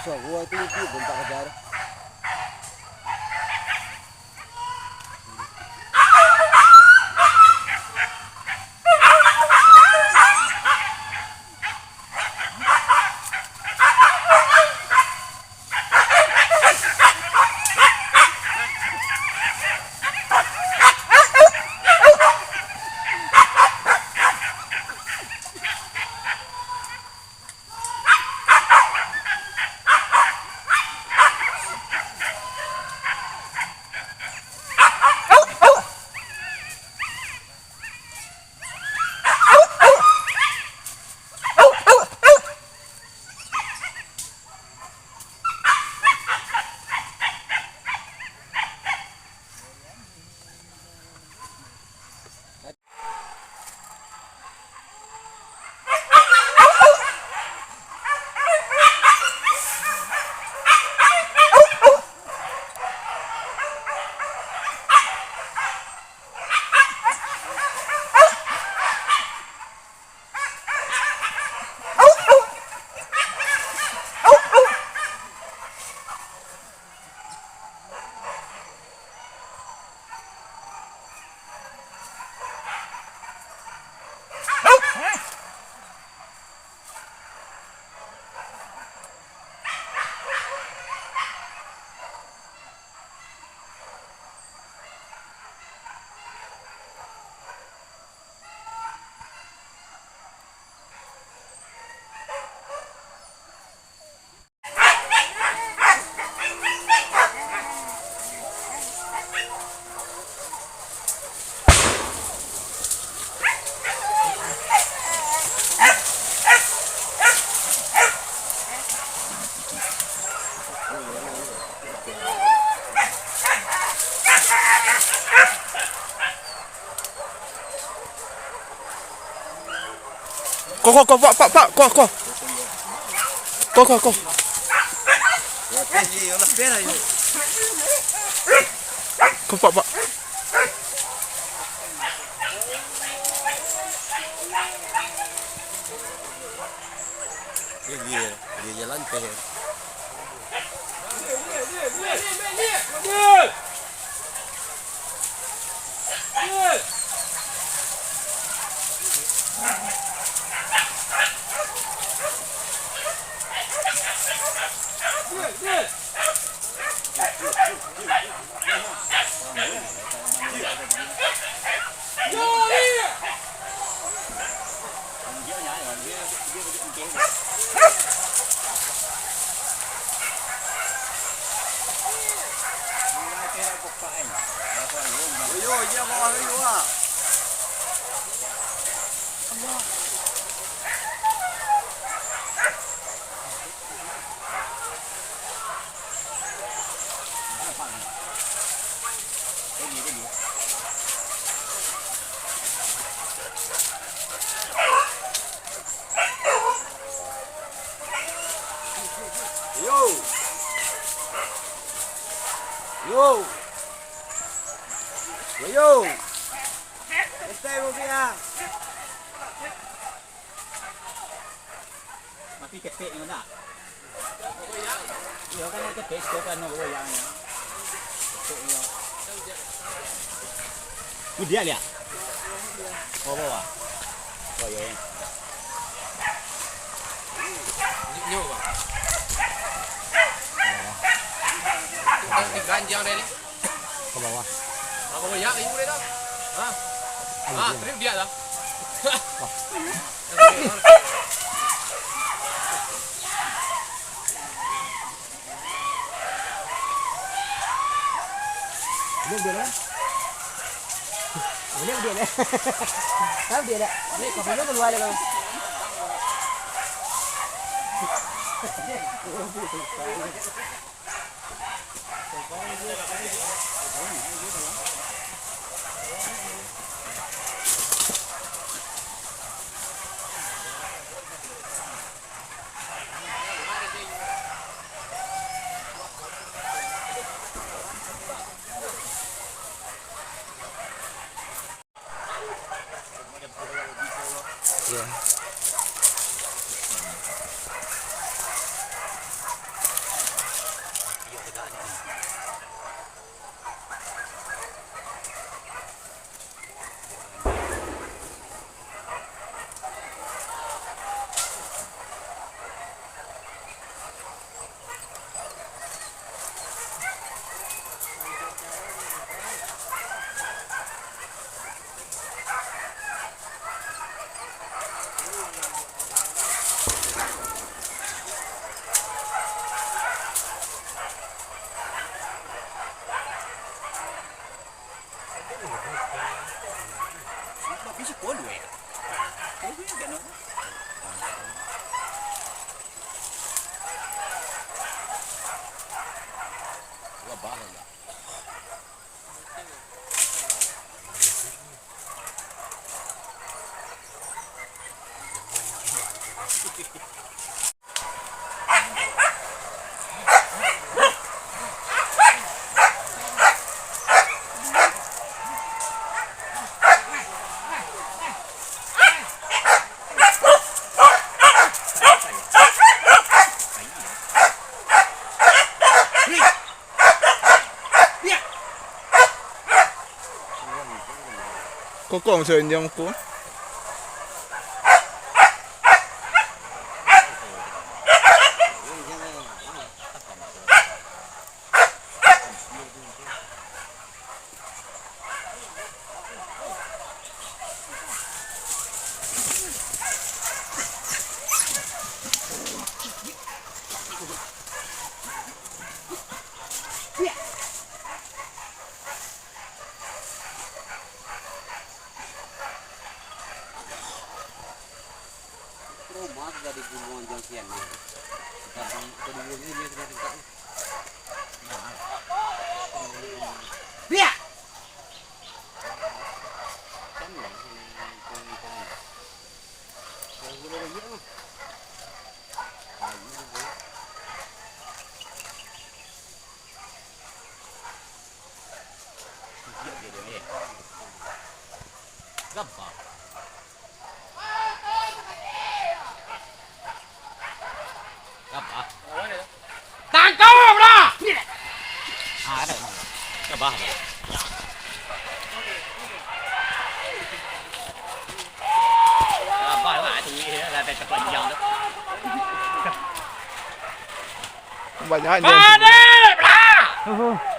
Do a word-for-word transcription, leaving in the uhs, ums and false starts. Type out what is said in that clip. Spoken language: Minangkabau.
Suaro tu, tu, bentak kejar. Ko, ko, ko, pak, pak, pak, ko, ko. Ko, ko, ko. Ko, pak, pak. Dia, dia, dia jalan teh. Yo. Yo. Yo. Santai, Bobi, ah. Mati ketek nyo nak. Iyo kan ketek, itu kan no goyang. Ketek nyo. Ni dia lihat. Oh, bawah. Oh, iyo, iyo. Nyo, Bang. Bawah. Ganjang dari. Ka bawah. Ka bawah, ya, ibu dia dah. Ha? Ha, trip dia dah. Wah. Belum dia dah. Belum dia dah. Tahu dia dah. Ni, kau belum keluar dah, kau. Iya. Kokong sa injang ko. Rumah sudah digulung anjing sian ni. Tapi keduanya dia sudah tegak. Biak! Kan ya, ini, ini, ini. Kalau gulung banyak mah. Nah, ini dia. Gabah. Gabah. Tangkap, bro! Ah, ada. Gabah, ada. Gabah lah, tu, ya, lah, dah terpanjang tu. Banyak je. Balik, bro!